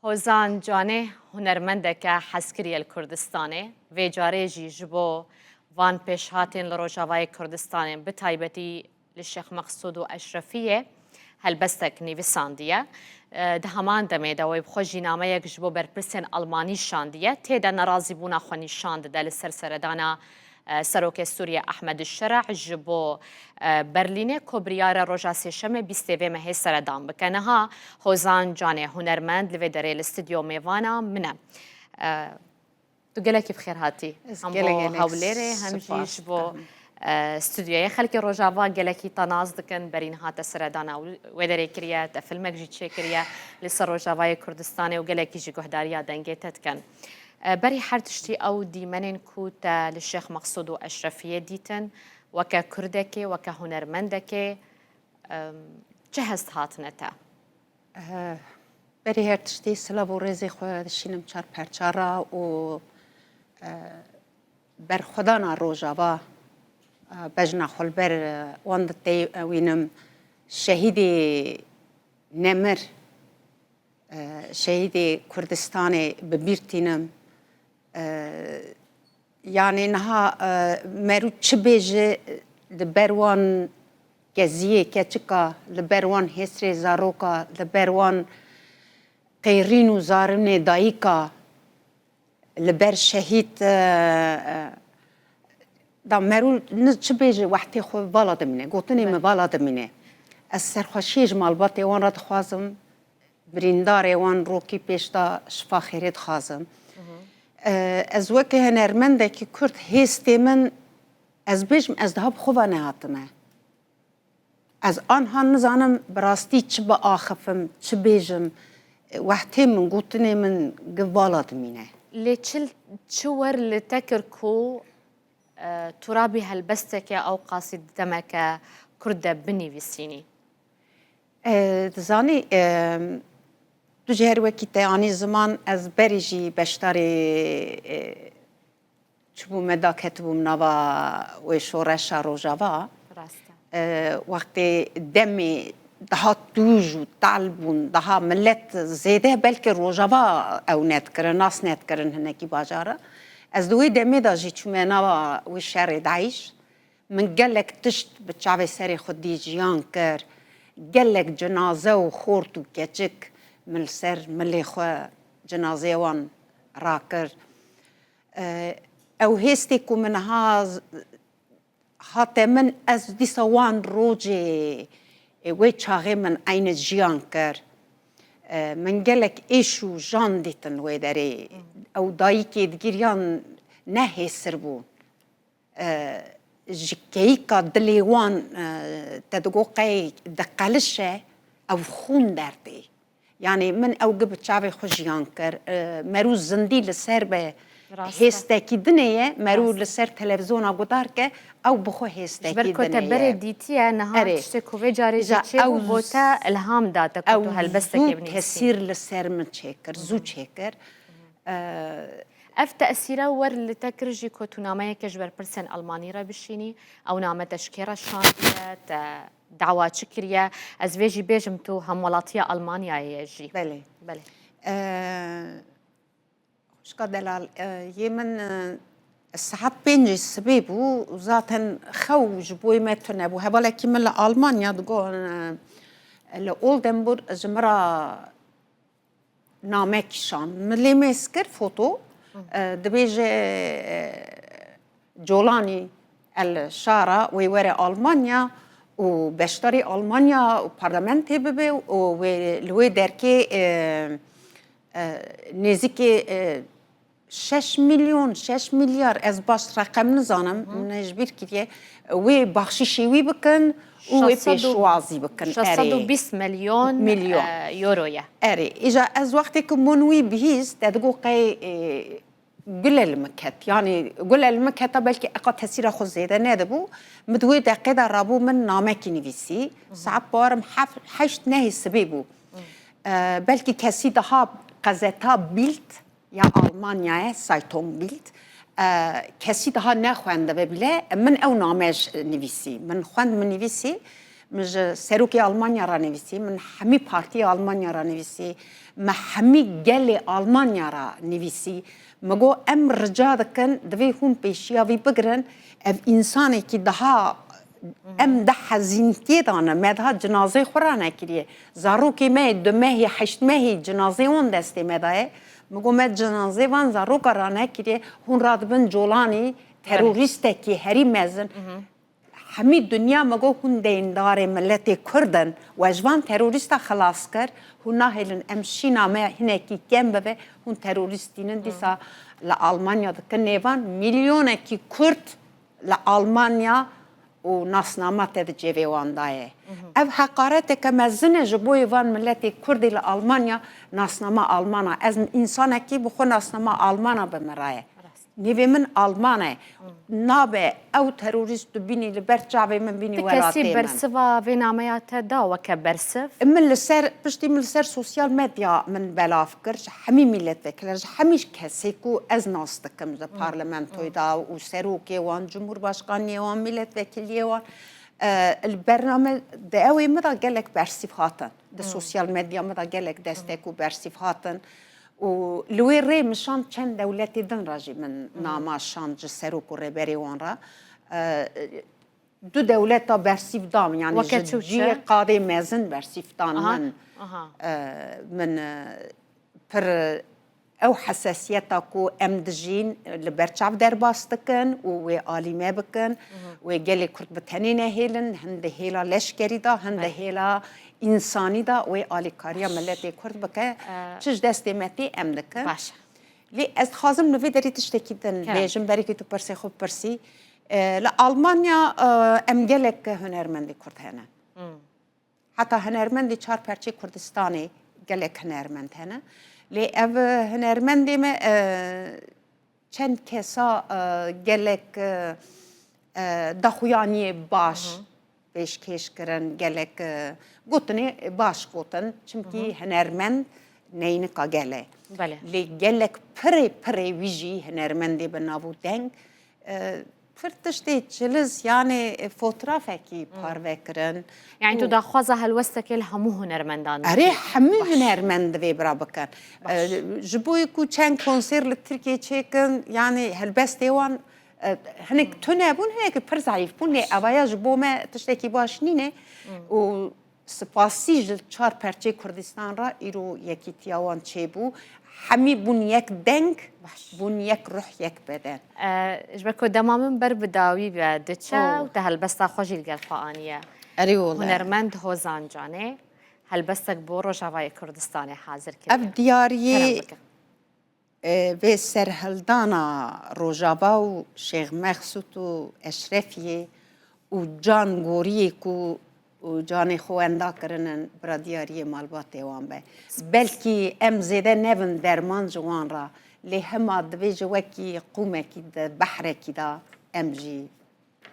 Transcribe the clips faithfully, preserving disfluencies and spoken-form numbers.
Hozan Canê hunermendeke hezkirî ye li Kurdistanê. Vê carê jî ji bo van pêşhatên li Rojavayê Kurdistanê, bi taybetî li Şêx Meqsûd û Eşrefiyê helbestek nivîsandiye. Di heman demê de wê bi xwe jî nameyek ji bo berpirsên Almanî şandiye. Tê de nerazîbûna xwe nîşan dide li ser seredana Serokê Sûriye Ehmed Şera ji bo Berlînê, ku biryar e roja Sêşemê bîstê vê mehê seredan bike. Niha Hozan Canê hunermend li vê derê li stûdyo mêvana min e. Tu gelekî bi xêr hatî. Hem bo hewlêrê hem jî ji bo stûdyoyê. Xelkê Rojava gelekî te nas dikin, berî niha te seredana wê derê kiriye, te filmek jî çêkiriye li ser Rojavayê Kurdistanê û gelekî jî guhdariya dengê te dikin. E, berî her tiştî ew dîmenên ku te li Şêx Meqsûd û Eşrefiyê dîtin, weke Kurdekê, weke hunermendekê, em, çi hest hatine te? E, berî her tiştî silav û rêzê xwe dişînim çar perça re û, e, berxwedana Rojava, e, bejna xwe li ber, e, wan ditewînim. Şehîdê nemir, e, şehîdê Kurdistanê bi bîr tînim. E, yanî niha, e, merû çi bêje li ber wan keziyê keçika, li ber wan hêsrê zaroka, li ber wan qêrîn û zarûnê dayika, li ber şehîd, e, e, da merû ni çi bêje wehtê xwe vala dimîne, gotinê min vala dimîne. Ez serxweşiyê ji malbatê wan re dixwazim, birîndarê wan rokî pêş de şifa xêrê dixwazim. E, ez weke hunermendekî Kurd hêstê min, ez bêjim ez daha bi xwe ve nehatime. Ez anha nizanim bi rastî çi biaxifim, çi bêjim. Wehtê min, gotinê min gi vala dimîne. Lê çi, çi wer li te kir ku, e, tu rabî helbesteke ew qasî di demeke Kurd de binivîsînî? E, dizanî, e, tu jî her wekî te anî ziman, ez berî jî beşdarî, e, çibûme daketibûm nava wê şoreşa Rojava. Rast e. E, wextê demê daha tûj û tal bûn, daha millet zêde belkî Rojava ew nedikirin, nas nedikirin hinekî bajara. Ez di wê demê de jî çûme nava wê şerê DAIŞ. Min gelek tişt bi çavê serê xwe dî, jiyan kir. Gelek cinaze û xort û keçik min li ser milê xwe cinazeyê wan rakir. E, ew hêstê ku min niha z-, hate min, ez dîsa wan rojê, e, wê çaxê min eyne jiyan kir. E, min gelek êş û jan dîtin wê derê. Ew dayikê digiriyan ne hêsir bû. E, ji keyika dilê wan, e, te digo qey diqelişe, ew xûn dertê. Yanî min ew gi bi çavê xwe jiyan kir. E, merû zindî li ser be. Rast e. Hêstekî dinê ye, merû li ser televîzyona guhdar ke, ew bi xwe hêstekî dinê ye. Ji ber ku te berê dîtiye, niha tiştê ku vê carê jî çêbû, bo te ilham da te ku tu helbestekê binivîsî. Ew zû tesîr li ser min çêkir, zû çêkir. E, Ev tesîre wer li te kir jî ku tu nameyeke ji berpirsên Almanî re bişînî, ew name te ji kê re şandiye, te dawa çi kiriye? Ez vê jî bêjim tu hemwelatiya Almanyayê ye jî. Belê. Belê. E, xwişka delal, e, yê min, e, saet pêncê sibê bû, zaten xew ji bo me tune bû. Hevalekî min li Almanya digot, e, li Oldenburg ji min re name kişand. Min lê mêz kir foto. E, dibêje, e, Colanî el şara wê were Almanya û beşdarî Almanya û parlamentê bibe û wê, li wê derkê, e, e, nêzîkê, e, şeş milyon, şeş milyar, ez baş reqem nizanim, min ji bîr kiriye, wê baxşîşê wî bikin û wê pêşwazî bikin. Şeş sed û bîst milyon, milyon, e, euro ye. Erê, îja ez wextê ku min wî bihîst, te digot qey, e, gule li min ket. Yanî gule li min keta belkî eqa tesîra xwe zêde nedibû. Min di wê deqê de rabû min namekî nivîsî. Saet bawerim heft, heşt nehê sibê bû. E, belkî kesî daha qezeta Bild ya Almanyayê, Zeitung Bild, e, kesî daha nexwendibe bile, min ew name ji nivîsî. Min xwend, min nivîsî, Min ji serokê Almanya re nivîsî, min hemî partiyê Almanya re nivîsî, me hemî gelê Almanya re nivîsî. Me got, em rica dikin, divê hûn pêşiya vî bigirin. Ev însanekî daha em di hezîntiyê de ne, me daha cinazeyê xwe ranekiriye. Zarokê me yê du mehî, heşt mehî cinazeyê wan destê me de ye. Me got, me cinazeyê van zaroka ranekiriye, hûn radibin colanî, terorîstekî herî mezin. Hemî dinya me got, hûn deyndarê miletê Kurd in. We ji van terorîsta xilas kir. Hûn nahêlin em şîna me hinekî kem bibe. Hûn terorîstînin dîsa li Almanya dikin nêvan. Milyonekî Kurd li Almanya û nasnama te di cevê wan de ye. Ev heqareteke mezin e ji bo van miletê Kurdê li Almanya, nasnama Almana. Ez însanekî bi xwe nasnama Almana bi min re ye. Nêvê min Alman e. Nabe ew terorîst tu bînî li ber çavê min bînî. Tu welatê kesî min. Bersiva vê nameya te da weke bersiv? Min li ser, piştî min li ser sosyal medya min belav kir, ji hemî mîletvekiler, ji hemî kesê ku ez nas dikim, ji parlamentoyê da û serokê wan, cumhurbaşkaniyê wan, mîletvekiliyê wan, e, li bername di ew ê min de gelek bersîv hatin. Di sosyal medya min de gelek destek û bersîv hatin. Û li wê rê min şand çend dewletê din re jî min nama şand ji serok û rêberê wan re. E, du dewleta bersîv da min, yanî ji cihê qadê mezin bersîv dan min. E, min, e, pir, e, ew hesasiyeta ku em dijîn li ber çav derbas dikin û wê alî me bikin, wê gelê Kurd bi tenê nehêlin, hin di hêla leşkerî de, hin di hêla însanî de wê alîkariya miletê Kurd bike. Çi ji destê me tê em dikin. Baş e. Lê ez dixwazim li vê derê tiştekî din bêjim, berî ku tu pirsê xwe pirsî. E, li Almanya, e, em gelek hunermendê Kurd hene. Heta hunermendê çar perçê Kurdistanê gelek hunermend hene. Lê ev hunermendê me, e, çend kesa, e, gelek, e, e, daxuyaniyê baş pêşkêş kirin, gelek, e, gotinê baş gotin. Çimkî hunermend neynika gel e. Belê. Lê gelek pirê pirê wî jî hunermendê bi nav û deng, e, pir tiştê çiliz, yanê, e, fotrafekî parve kirin. Yani tu daxwaza helwestekê li hemû hunermendan dikî? Erê, hemû hunermend divê bira bikin. E, ji bo ku çend konser li Tirkiyê çêkin, yani helbestê wan, e, hinek tune bûn, hinek pir zayîf bûn. Lê evaya ji bo me tiştekî baş nîne. Û Spasî ji çar perçê Kurdistan re îro yekîtiya wan çêbû. Hemî bûn yek deng, bûn yek ruh, yek beden. E, ji ber ku dema min ber bi dawî ve diçe û te helbesta xwe jî li gel xwe aniye. Erê wele. Hunermend Hozan Canê helbestek bo Rojavayê Kurdistanê hazir kiriye. Ev diyariyê Kerem bike. E, vê serhildana Rojava û Şêx Mexsûd û Eşrefiyê û can goriyê ku û canê xwe wenda kirinin, bira diyariyê malbatê wan be. Belkî em zêde nebin derman ji wan re, lê hema divê ji wekî qûmekî di behrekî de em jî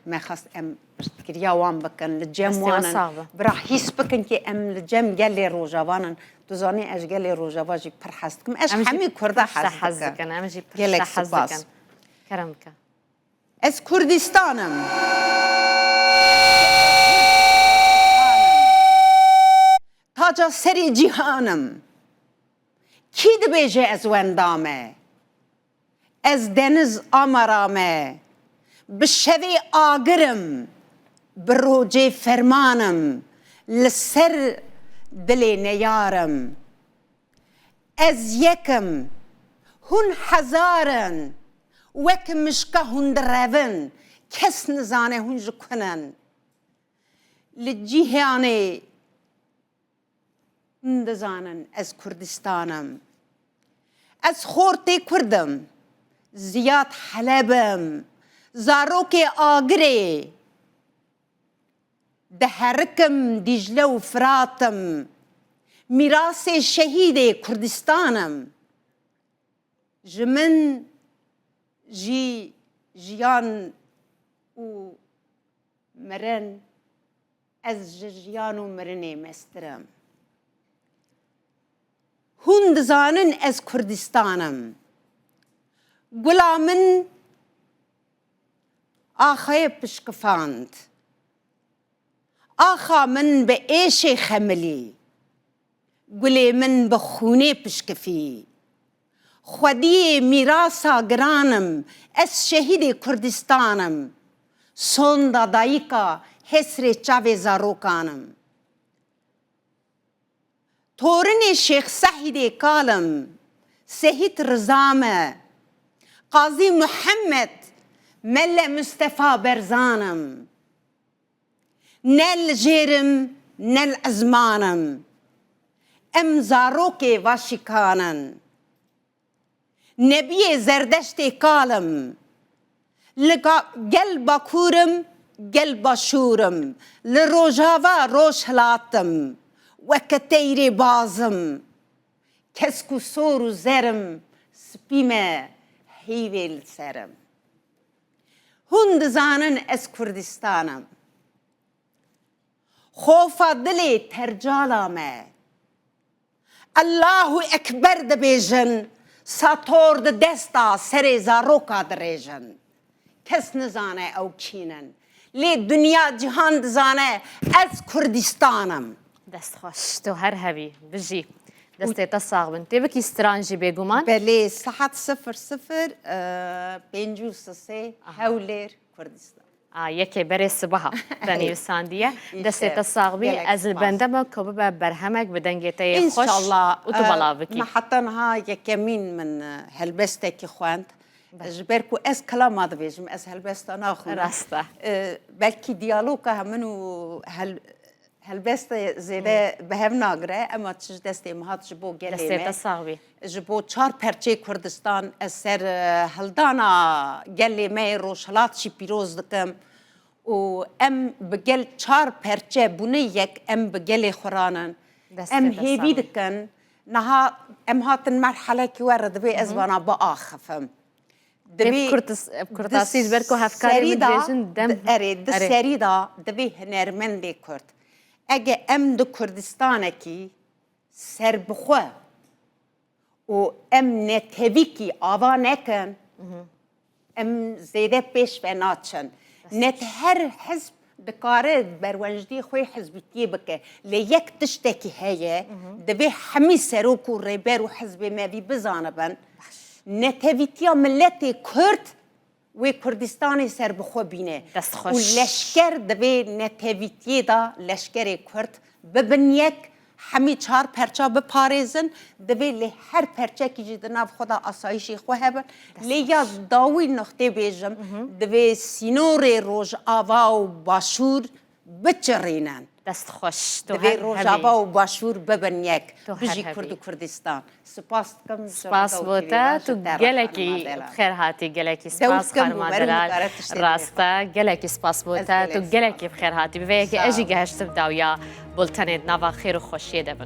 Me xwest em piştgiriya wan bikin, li cem wan in. Bira hîs bikin ki em li cem gelê Rojavan in. Tu zanî ez ji gelê Rojava jî pir hez dikim. Ez ji hemî Kurda hez dikim. Em jî pir hez dikin. Gelek spas. Kerem bike. Ez Kurdistan im. Taca serê cîhan im. Kî dibêje ez wenda me? Ez deniz amara me, bi şevê agir im, bi rojê ferman im, li ser dilê neyar im. Ez yek im, hûn hezar in, wek mişka hûn direvin, kes nizane hûn ji ku ne. Li cîhanê Hûn dizanin ez Kurdistan im. Ez xortê Kurd im. Ziyad Heleb im. Zarokê Agirê. Diherikim Dîcle û Firat im. Mîrasê şehîdê Kurdistan im. Ji min jî jiyan û mirin, ez ji jiyan û mirinê mestir im. Hûn dizanin ez Kurdistan im. Gula min axayê pişkifand. Axa min bi êşê xemilî, gulê min bi xûnê pişkifî. Xwediyê mîrasa giran im, ez şehîdê Kurdistan im. Sonda dayika hesrê çavê zarokan im. Torinê Şêx Sehîdê kal im, Sehîd Riza me, Qazî Muhammed, Melle Mustefa Berzan im. Ne li jêr im, ne li ezman im. Em zarokê va şîkan in. Nebiyê Zerdeştê kal im. Li ga-, gel Bakur im, gel Başûr im. Li Rojava Rojhilat im. Weke teyrê baz im. Kesk û sor û zer im, spî me heyvê li ser im. Hûn dizanin ez Kurdistan im. Xofa dilê tercala me. Allahu Ekber dibêjin, sator di desta serê zaroka dirêjin. Kes nizane ew kî nin. Lê dinya cîhan dizane ez Kurdistan im. Dest xweş, tu her hebî, bijî. Destê te sax bin. Tê bikî stran jî bêguman. Belê, saet sifir sifir, e, pêncî û sisê, Hewlêr, Kurdistan. A, yekê berê sibaha te nivîsandiye. Destê te sax bî. Gelek spas. Ez li bende me ku bibe berhemek bi dengê te yê xweş û tu belav bikî. Înşallah. E, me heta niha yekemîn min, e, helbestekî xwend. Ji ber ku ez kilama dibêjim, ez helbesta naxwînim. Rast e. E, belkî diyaloga hemin û hel-, helbeste zêde bi hev nagire, ema çi ji destê min hat ji bo gelê me. Destê te sax bî. Ji bo çar perçeyê Kurdistan ez ser, e, hildana gelê me yê Rojhilat jî pîroz dikim. Û em bi gel çar perçe bûne yek, em bi gelê xwe ranin. Em hêvî dikin. Niha em hatin merhelekî we re, divê ez vana biaxifim. Divê kurtasî ji ber ku hevkarê min dibêjin dem. Erê, di serî de divê hunermendê Kurd. Ege em di Kurdistanekî serbixwe û em netewîkî ava nekin, em zêde pêş ve naçin. Net her hizb dikare berwencdî xwê hizbîtiyê bike. Lê yek tiştekî heye, divê hemî serok û rêber û hizbê me vî bizanibin. Netewîtiya miletê Kurd wê Kurdistanê serbixwe bîne. Dest xweş. Û leşker divê netewîtiyê de leşkerê Kurd bibin yek, hemî çar perça biparêzin, divê lê her perçekî jî di nav xwe de asayişê xwe hebin. Lê ya dawî noxtê bêjim, divê sînorê Rojava û Başûr biçirînin. Dest xweş. Tu her hebî. Divê Rojava û Başûr bibin yek. Tu her hebî. Bijî Kurd û Kurdistan. Spas dikim. Spas bo te, tu gelekî bi xêr hatî, gelekî spas xanima delal. Rast e, gelekî spas bo te, tu gelekî bi xêr hatî. Bi vê yekê ez jî gehiştim dawiya bultenê di nava xêr û xweşiyê de bin.